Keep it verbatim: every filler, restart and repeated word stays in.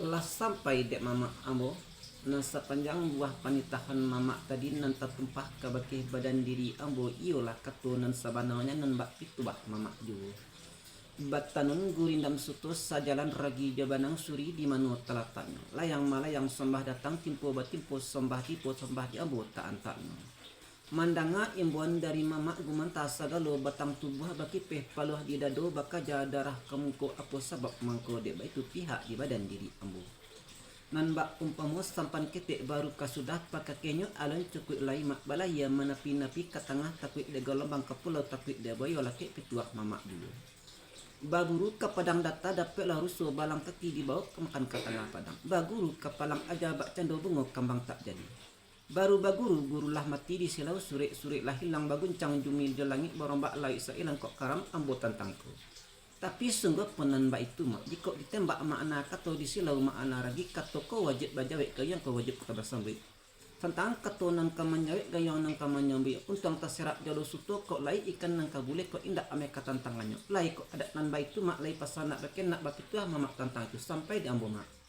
Lah sampai dek mamak ambo, nan sapanjang buah panitahan mamak tadi nan tatumpah kabake badan diri ambo, iyolah kato nan sabananyo nan bak pituah mamak juo. Batanun gurindam suto sajalan ragi jo banang suri di mano talataknyo. Layang malayang sombah datang, timpo batimpo sombah tibo, sombah di ambo taantaknyo. Mandanga imbauan dari mamak gumanta sagalo batang tubuah bakipeh paluah di dado bakaja darah ka muko, apo sabab mangko dek baitu pihak di badan diri ambo. Nan bak umpamo sampan ketek baru ka sudah pakakenyo alun cukuik lai mak balayia manapi-napi ka tangah takuik dek galombang ka pulau takuik dek buayo lakek pituah mamak juo. Baguru ka padang data dapeklah ruso balang kaki dibaok ka makan ka tangah padang. Baguru ka palang aja bak cando bungo kambang tak jadi. Baru baguru, gurulah mati di silau, surek-surek lah hilang baguncang jumi jo langik barombak lauik sailang kok karam ambo tantang ko. Tapi sungguah pun nan baitu mak, jikok ditembak makna kato di silau makna ragi kato ko wajib bajawek gayuang ko wajib ka basambuik. Tantang kato nan ka manjawek gayuang nan ka manyambuik untuang taserak jalo suto kok lai ikan nan ka buleh kok indak ameh ka tantangannyo. Lai kok adat nan baitu mak lai pasanak bakenak bapituah mamak tantang itu sampai di ambo mak.